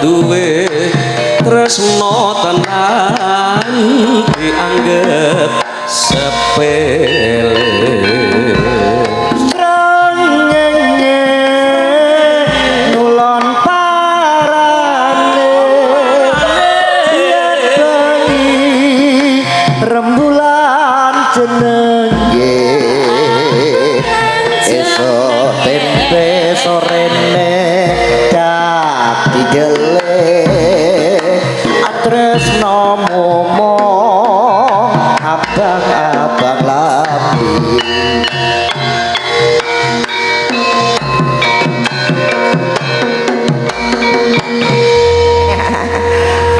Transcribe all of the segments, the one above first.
Duwe tresno tenan dianggep sepele. Srengenge ngulon parane, yen bengi rembulan jenenge, esuk tempe sorene dadi dele, tresno mung abang-abang lambi.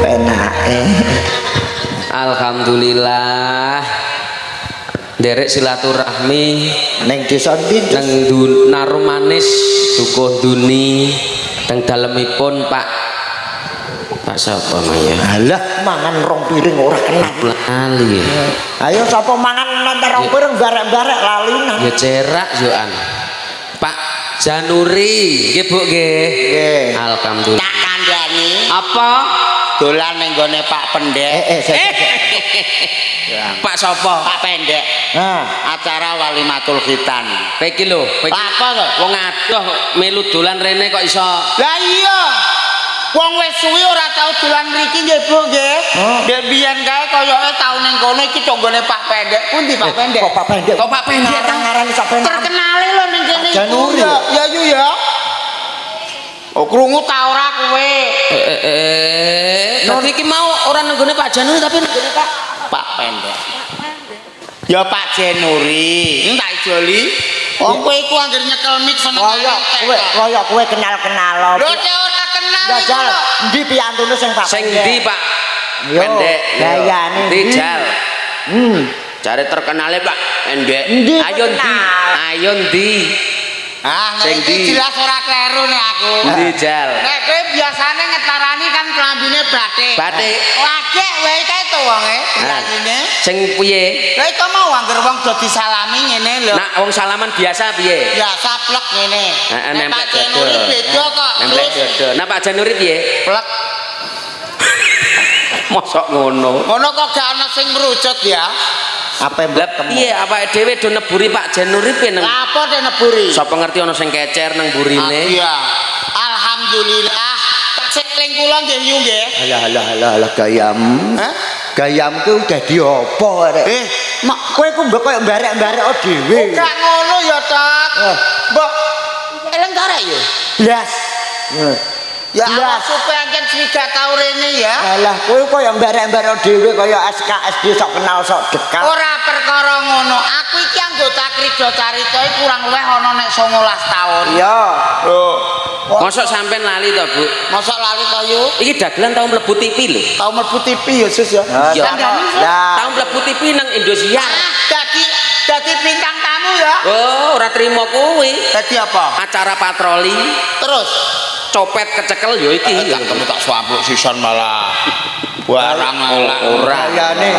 Penake. Alhamdulillah derek silaturahmi Ning desa ndi? Nang Narumanis Dukuh Duni teng dalemipun Pak Pak sapa mang ya? Alah, mangan rong piring ora kenal. Lali. Ayo, sapa mangan nonton rong piring barek-barek lalinan. Ya cerak yo an. Pak Januri nggih, Bu, nggih. Nggih. Alhamdulillah. Tak kandhani. Apa? Dolan ning gone Pak Pendek. Eh, eh, sik, sik, sik. Pak sapa? Pak Pendek. Nah, Acara walimatul khitan. Kowe iki lho, kowe iki Lah apa to? Wong adoh melu dolan rene kok iso. Lah iya. Wong wis suwi ora tau dolan mriki nggih, Bu, nggih. Oh. Ndek biyen kae koyoke tau ning kono iki tanggane Pak Pendek. Pundi Pak Pendek? Kok Pak Pendek? Kok Pak Pendek? Ngarang-ngarani sampean. Terkenale lho ning kene iku. Januri. Ya, ya yu ya. Oh, krungu ta ora kowe? Eh eh eh dadi iki mau ora nenggone Pak Januri tapi nenggone Pak Pak Pendek. Ya Pak Januri. Tak ijoli. Wong kowe iku anggere nyekel mik seneng Kaya kowe, kaya kowe kenal-kenal. Lho, cek ora kenal Ya iku jal, lho. Endi piyantune sing Pak Sing Pendek? ndi Pak Yo, Pendek? gayane Ndi ndi? jal? Jare terkenale Pak Pendek. Endi Ayo ndi? terkenal? Ayo ndi? Ah, nek Sing iki ndi? jelas ora kleru nek aku. Ndi jal? Nek kowe biasane ngetarani kan klambine batik. Batik. Lagek wae kae to wonge klambine. Sing piye? Lah iku mau anggere wong do disalami ngene lho. Nak wong salaman biasa piye? Biasa plek ngene. Heeh, Nek nempel Pak Januri dada. beda kok. Nempel Terus dada. Nah, Pak Januri piye? Plek. Mosok ngono. Ngono kok gak ana sing merucut ya? Apa mbok Lah piye awake dhewe do neburi Pak Januri piye nang Lah apa de neburi? Sapa ngerti ana sing kecer nang burine? Iya. Alhamdulillah. Tak seling kula nggih yu nggih. Alah alah alah alah gayam. Hah? Gayam ku udah di apa rek? Eh, Mak kowe ku mbok koyo barek-barek dhewe. Gak ngono ya, Tok. Eh. Mbok eling ta rek yo? Blas. Ya Allah Blas. supaya angken swidak tau rene ya. Alah kowe koyo barek-barek dhewe kaya SKSD sok kenal sok dekat. Ora perkara ngono. Aku iki anggota Krida Carita iki kurang luwih ana nek 19 taun. Iya. Lho, Mosok sampean lali to, Bu? mosok lali to yu? Iki dagelan tau mlebu TV lho. Tau mlebu TV ya, Sus ya. Iya. Kandhani, Sus. Lah, Tau mlebu TV nang Indosiar. Ah, dadi bintang tamu ya. Oh, ora trimo kuwi. Dadi apa? Acara patroli, Terus copet kecekel ya iki. Kamu tak swampluk sisan malah. Barang malah. Ora. Gayane,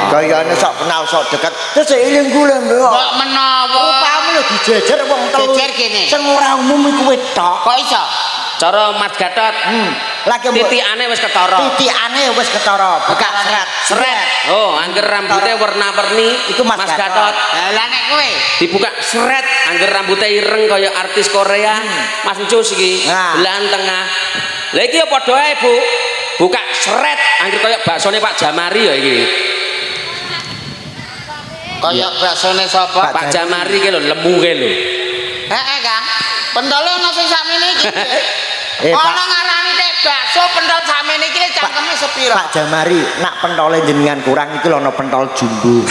gayane sok kenal sok dekat. Terus eling kula mbok. Mbok menawa Rupamu lho dijejer wong telu. Jejer kene. Sing ora umum iku wedok. Kok iso? Cara Mas Gatot, Lagi mbok titikane wis ketara. Titikane wis ketara, buka seret. Seret. Oh, angger rambutnya warna-warni Iku Mas Gatot. Lah nek kowe Dibuka seret, angger rambutnya ireng kaya artis Korea. Mas Encus iki, Nah. belahan tengah. Lah iki ya padha ae, Bu. Buka seret, angger kaya baksone Pak Jamari ya iki. Kaya baksone sapa? Pak Jamari ki lho lemu ki lho. Heeh, Kang. Pentole ana sing sakmene iki. Eh, Pak. Ana ngarani tek bakso pentol sakmene iki cangkeme sepira? Pak Jamari, nak pentole jenengan kurang iki lho ana pentol jumbo.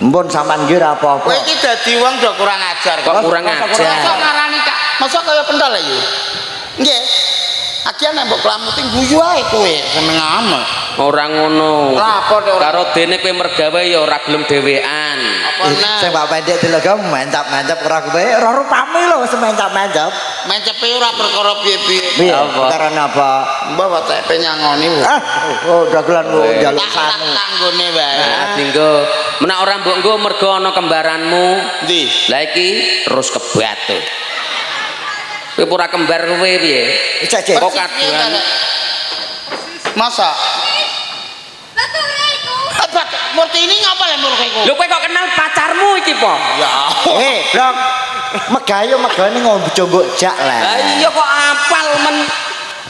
Mpun sampean nggih ora apa-apa. Kowe iki dadi wong do kurang ajar. Kok kurang Masa ajar? Masa ngarani kak, masa kaya pentol ya? Nggih. Agian nek mbok klamuti guyu ae kowe seneng amat. Ora ngono. Lah apa nek ora? Karo dene kowe mergawe ya ora gelem dhewean. Apa Eh, sing Pak Pendek delok mencap-mencap ora kowe ora rupame lho wis mencap-mencap. Mencepe ora perkara piye-piye. Piye? Apa? Perkara napa? Mbah weteke nyangoni. Ah, oh dagelan kok njaluk Tak tak sanu. tanggone wae. Nah, dinggo. Menak ora mbok nggo mergo ana kembaranmu. Ndi? Lah iki terus kebatu. Kowe ora kembar kowe piye? Cek cek. Kok kaduan? Masa? Apa murti ini ngapa le mur kowe iku? Lho kowe kok kenal pacarmu iki po? Ya. Eh, Blok. Megayo megane ngombe combok jak lah. Lah iya kok apal men.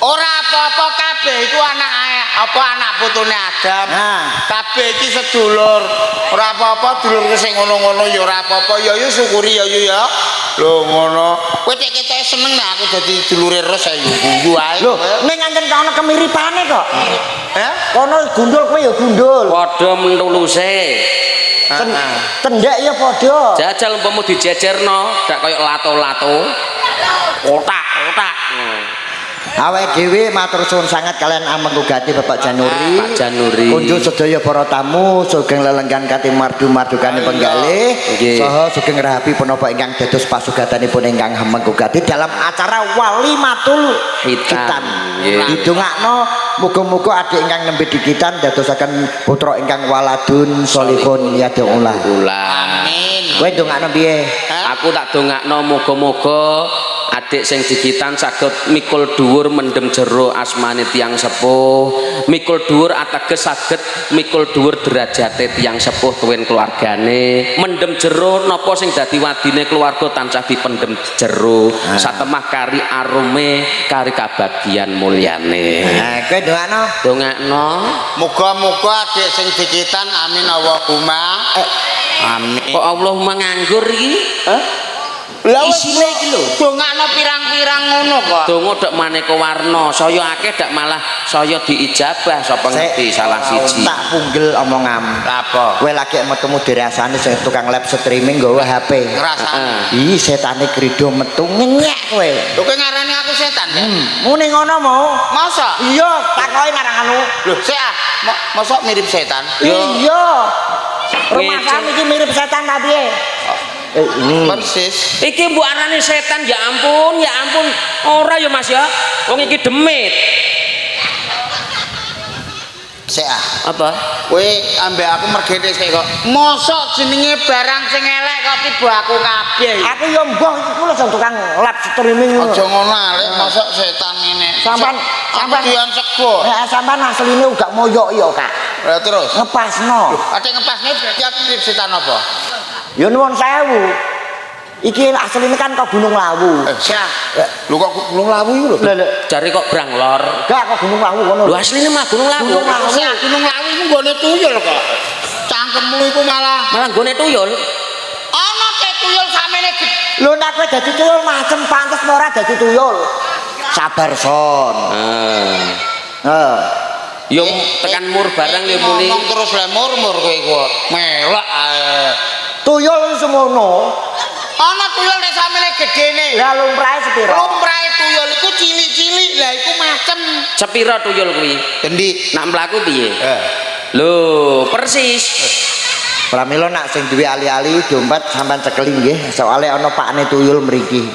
Ora apa-apa kabeh iku anak apa anak putune Adam. Nah. Kabeh iki sedulur. Ora apa-apa dulurku sing ngono-ngono ya ora apa-apa. Ya yo syukuri ya yo ya. Lho ngono. Kowe cek ketoke seneng nek aku dadi dulure Ros ayo guyu ae. Lho, ning ancen kono kemiripane kok. Eh? Kono gundul kowe ya gundul. Padha mentuluse. Cendhek ya padha. Jajal umpama dijejerno, dak koyo lato-lato. Kotak-kotak. Awake dhewe matur suwun sangat kalian amengku gati Bapak Januri. Pak Januri. Kunjung sedaya para tamu sugeng lelenggan kati mardu-mardukane penggalih. Saha sugeng rahapi punapa ingkang dados pasugatanipun ingkang hamengku gati dalam acara Walimatul Khitan. Khitan. Didongakno muga-muga adik ingkang nembe dikitan dadosaken putra ingkang waladun solihun yad'ullah. Amin. Kowe ndongakno piye? Aku tak dongakno muga-muga adik sing dikitan saged mikul dhuwur mendem jero asmane tiyang sepuh. Mikul dhuwur ateges saged mikul dhuwur derajate tiyang sepuh tuwin keluargane. Mendem jero napa sing dadi wadine keluarga tansah dipendem jero. Satemah kari arume kari kabagian mulyane. Nah, kowe ndongakno. Dongakno Muga-muga adik sing dikitan amin Allahumma. Amin. Kok Allahumma nganggur iki? Hah? Lah Isine iki lho. Dongakno pirang-pirang ngono kok. Donga dok maneka warna, saya akeh dak malah saya diijabah sapa ngerti salah siji. Tak punggel omongam. Lah apa? Kowe lagi metumu dirasani sing tukang live streaming nggawa HP. Ngrasani. Ih, setane krido metu ngenyek kowe. Lho kowe ngarani aku setan ya? Muni ngono mau. Masa? Iya, takoki marang anu. Lho, sik ah. Mosok mirip setan? Iya. Rumah iki mirip setan ta piye? Persis. Iki mbok arani setan ya ampun, ya ampun. Ora ya Mas ya. Wong iki demit. Sik ah. Apa? Kowe ambek aku mergene sik kok. Mosok jenenge barang sing elek kok tiba aku kabeh. Aku ya mbah iki ku lho sing tukang live streaming. Aja ngono alek, mosok setan ngene. Sampan sampan doyan sego. Nek sampan asline uga moyok ya, Kak. Lah terus ngepasno. Ate ngepasne berarti aku mirip setan apa? Ya nuwun sewu. Iki asline kan kok Gunung Lawu. Sik. Lho kok Gunung Lawu iku lho? Lho lho. Jare kok Branglor. Gak kok Gunung Lawu kono. Lho asline mah Gunung Lawu. Gunung Lawu. Sik, Gunung Lawu iku nggone tuyul kok. Cangkemmu iku malah nggone tuyul. Ana ke tuyul samene gedhe. Lho nek kowe dadi tuyul macem pantes ora dadi tuyul. Sabar son. Heeh. Heeh. Yo tekan mur barang yo muni. Ngomong terus le murmur kowe iku. Melok ae. Tuyul semono. Ana tuyul nek samene gedene. Lah lumrahe sepiro? Lumrahe tuyul iku cilik-cilik, lah iku macem. Sepiro tuyul kuwi? Endi? Nak mlaku piye? Lho, persis. Pramila nak sing duwe ali-ali dompet sampean cekeli nggih, soale ana pakne tuyul mriki.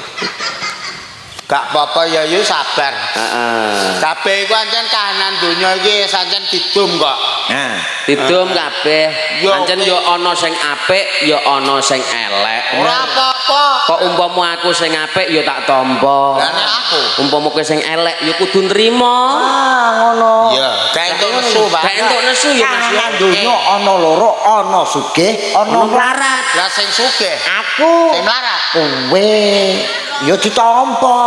Gak apa-apa ya yo sabar. Heeh. Kabeh iku ancen kahanan donya iki ancen didum kok. Nah, Didum kabeh. Ancen yo ana sing apik, yo ana sing elek. Ora apa-apa. Kok umpama aku sing apik yo tak tampa. Lah nek aku umpama kowe sing elek yo kudu nrimo. Ah, ngono. Iya, gak entuk nesu, Pak. Gak entuk nesu ya Mas. Kahanan donya ana loro, ana sugih, ana mlarat. Lah sing sugih, Aku sing mlarat. kowe ya ditampa.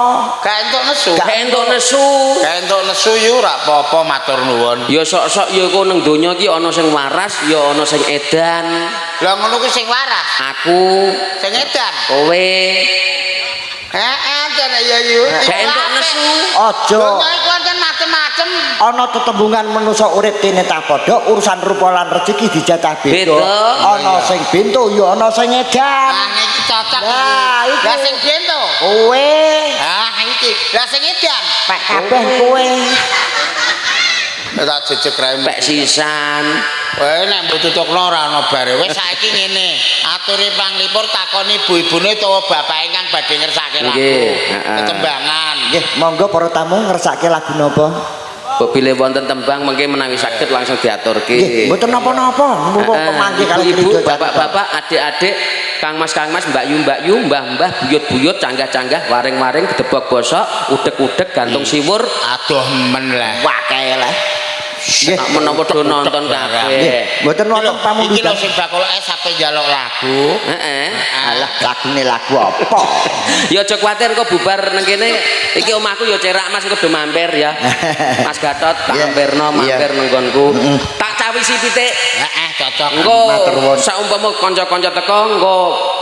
Gak entuk nesu. Gak entuk nesu. Gak entuk nesu yo ora apa-apa matur nuwun. Ya sok-sok ya iku nang donya iki ana sing waras, ya ana sing edan. Lah ngono kuwi sing waras, Aku, sing edan. kowe, Heeh, ancen ya yo. gak entuk nesu. Aja Donya iku ancen macem-macem. ana tetembungan manusa urip tinetah padha urusan rupa lan rezeki dijatah beda. Ana sing bento ya ana sing edan. Nah iki cocok Lah, iki. iki. Lah sing bento. Kowe Ah iki. Lah sing edan. pek kabeh kowe. Tak jejeg raimu. Pek sisan. Kowe nek mbok tutukno ora ana bare. Wis saiki ngene, aturi panglipur takoni ibu-ibune utawa bapake ingkang badhe ngersake lagu. Nggih, heeh. Tetembangan. Nggih, monggo para tamu ngersake lagu napa? Mbok bilih wonten tembang mengke menawi saged langsung diaturke. Nggih, mboten napa-napa, mumpung pemanggih kali Ibu, bapak-bapak, adik-adik, kang mas, kang mas, mbak yu, mbak yu, mbah-mbah, buyut-buyut, canggah-canggah, waring-waring, gedebok bosok, udek-udek, gantung siwur. Aduh men lah. Wae lah. Nggih. Tak menawa do nonton kabeh. Nggih, mboten wonten Iki lho pamundutan. sing bakul es sampe njaluk lagu. Heeh. Alah, lagune lagu apa? Ya aja kuwatir kok bubar nang kene. Iki omahku ya cerak Mas, engko do mampir ya. Mas Gatot tak mampirno, mampir nang nggonku. Tak cawisi pitik. Heeh, cocok. Engko Matur nuwun. saumpama kanca-kanca teko, engko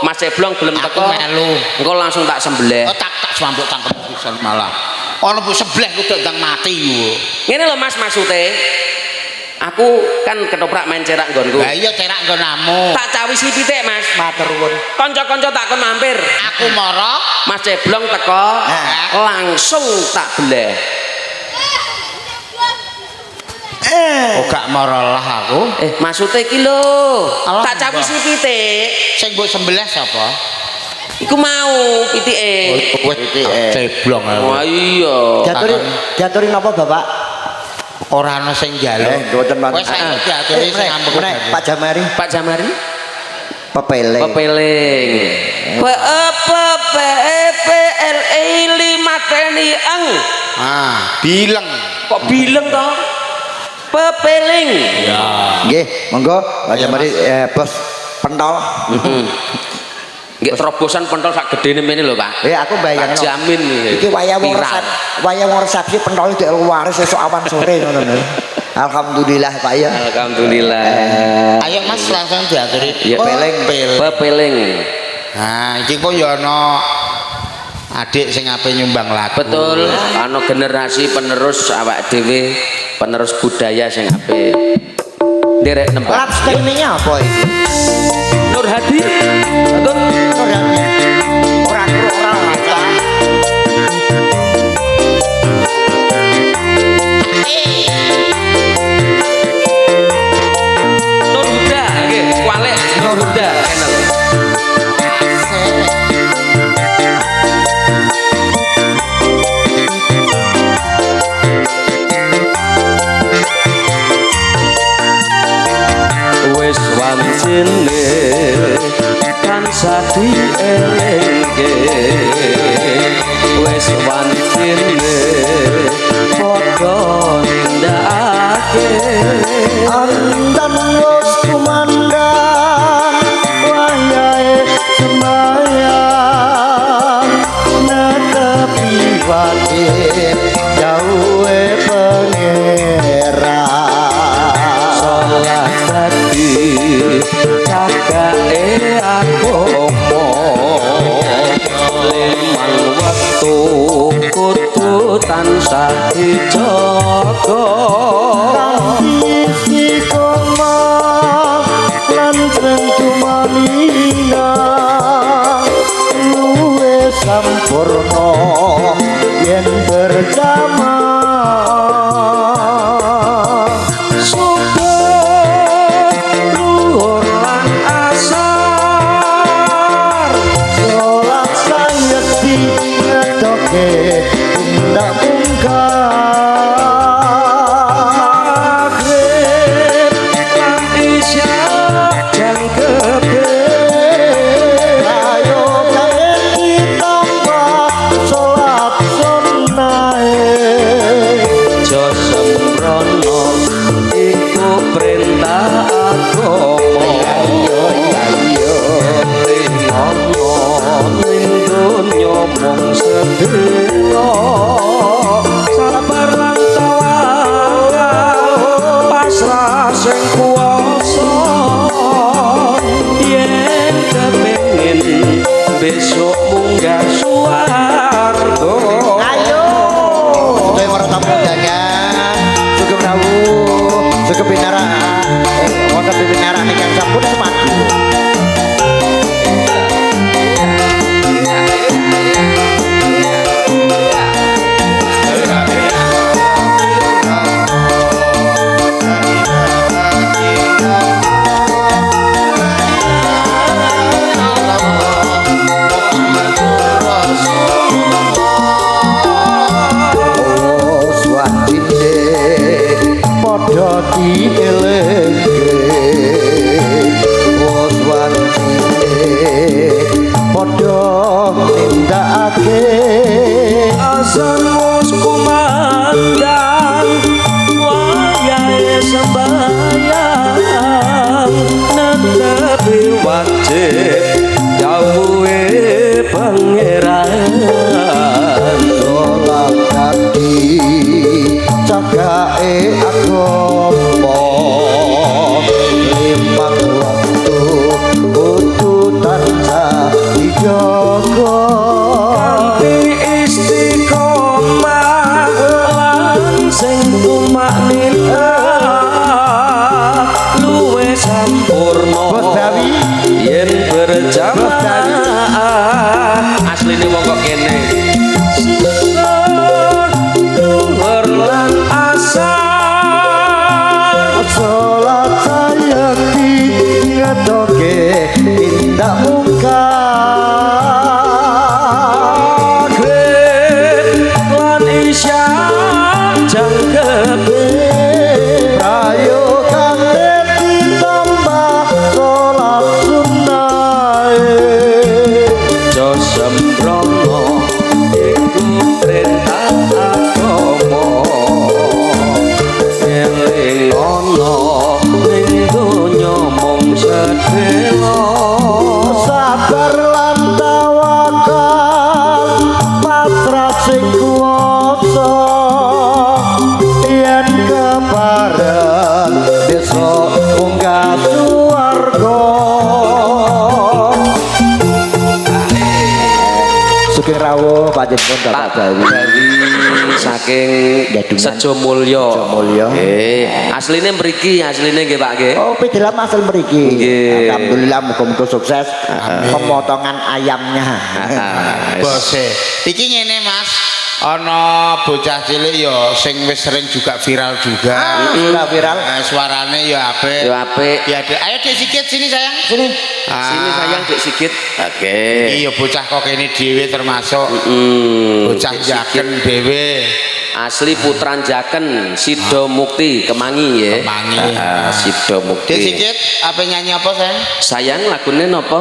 Mas Ceblong gelem Aku teko. melu. Engko langsung tak sembelih. Oh, tak tak swambuk cangkem pisan malah. Ana bu sebleh kudu ndang mati yo. Ngene lho Mas maksude. Aku kan ketoprak main cerak nggonku. Lah iya cerak nggonamu. Tak cawisi pitik Mas. Matur nuwun. Kanca-kanca tak kon mampir. Aku moro. Mas Ceblong teko, langsung tak beleh. Oh gak moro lah aku. Maksude iki lho. Alah, Tak cawisi pitik. Sing mbok sembelih sapa? Iku mau pitike. Wis Pitike. ceblong aku. Wah iya. Diaturi diaturi napa Bapak? Ora ana sing njaluk. Mboten wonten. Wis saiki diaturi sing ambek. Pak Jamari Pak Jamari pepeling. Pepeling. P E P P E P L E lima teni eng. Ah, bileng. Kok bileng toh? Pepeling. Ya. Nggih, monggo Pak Jamari bos pentol. Nggih terobosan pentol sak gedene mene lho, Pak. Aku bayangno. Tak jamin iki wayah wong resep, wayah wong resepsi pentol dek waris esuk awan sore ngono lho. Alhamdulillah Pak ya. Alhamdulillah. Ayo Mas langsung diaturi. Ya. Pepeling. Pepeling. Nah, iki kok ya ana adik sing ape nyumbang lagu. Betul, ana generasi penerus awak dhewe, penerus budaya sing ape nderek nembang. Live streamingnya apa iki? Nur Hadi. Betul. Nur Hadi. Ora ora ora. Nur Huda, nggih, kualik Nur Huda channel. Wis wancine tansah dielingke, wis wancine padha nindakake. Andan wis kumandang wayahe sembayang netepi wajib jauhe pangeran. Salat dadi cagake agama, limang wektu kudu tansah dijaga. Istiqomah lan tumanina luwe sampurna yen berjamaah. Subuh, luhur lan asar, salat sayekti ngetoke tindak mungkar. Maghrib lan isya jangkepe. Ayo kae ditambah salat sunnahe. Aja sembrono iku perintah agama. Ngono ning donya mung sedina. wajib dawuhe pangeran. Salat dadi cagake agama limang waktu kudu tansah dijaga kanthi istiqomah lan sing tumakninah luwih sampurna Bos Dawi. Yen berjamaah. Asline wong kok kene luhur lan asar. Salat sayekti ngetoke tindak mungkar Maghrib lan isya jangkepe prayogane ditambah salat sunnahe. Aja sembrono iku perintah agama. Eling ana ning donya mung sedhela. Sabar lan tawakal pasrah sing kuwasa yen kepareng besok munggah suwarga. Sugeng rawuh panjenengan Bapak Pak Dawi. Dawi saking Gadungan. Sejomulyo. Sejomulyo. Nggih. Asline mriki, asline nggih Pak nggih. Oh, pidilam asal mriki. Nggih. Alhamdulillah muga-muga sukses pemotongan ayamnya. Ah, Bose. Iki ngene Mas, ana bocah cilik ya sing wis sering juga viral juga. Ah, sudah viral. Suarane ya apik. Ya apik. Ya, Dek. Ayo Dek Sigit sini sayang. Sini. Ah. Sini sayang Dek Sigit. Oke. Iya bocah kok kene dhewe termasuk bocah Dek Sigit. Jaken dhewe. Asli Putran Jaken Sido Mukti Kemangi nggih. Kemangi. Sido Mukti. Dek Sigit, apa nyanyi apa sayang? Sayang lagune napa?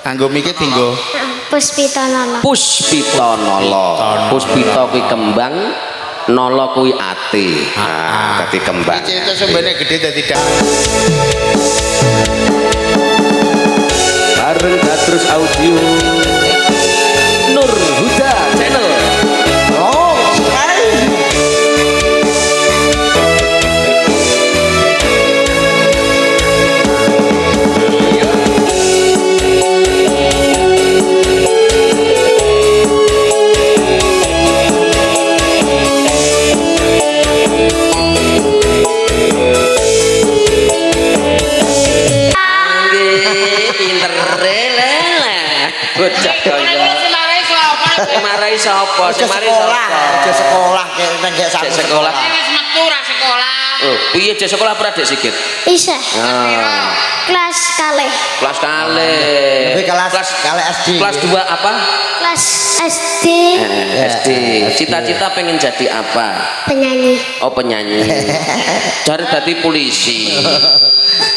Anggo mikir dinggo. Puspita Nala. Puspita Nala. Puspita kuwi kembang, Nala kuwi ati. Ah, dadi kembang. Iki cerita sumbene gede dadi dak. Bareng Datrus Audio Nur Huda Channel. Oh, sekali. Nggih, pinter lele. Bocah kaya. Sing marai sapa? Aja Sing marai sekolah, sapa? aja sekolah kayak nang gek Cek sekolah. Wis metu ra sekolah. Oh, piye cek sekolah ora Dek Sigit? Isih Ah, kelas kalih. kelas kalih. Tapi kelas kalih SD. Kelas 2 apa? Kelas SD SD. Cita-cita pengen jadi apa? penyanyi. Oh, penyanyi. Cari dadi polisi.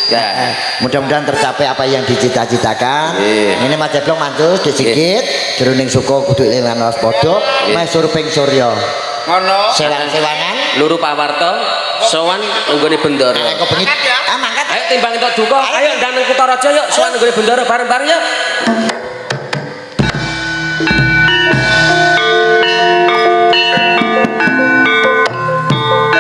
Ya. Mudah-mudahan tercapai apa yang dicita-citakan. Nggih. Ini Mas Ceblong mantus disikit, jroning suka kudu eling lan waspada, meh surping surya. Ngono. Sewang-sewangan, Luru Pawarto sowan nggone Bendoro. kok bengi. Ah, mangkat. Ayo timbang entuk duka, ayo ndang nang Kutaraja yuk, sowan nggone Bendoro bareng-bareng yuk.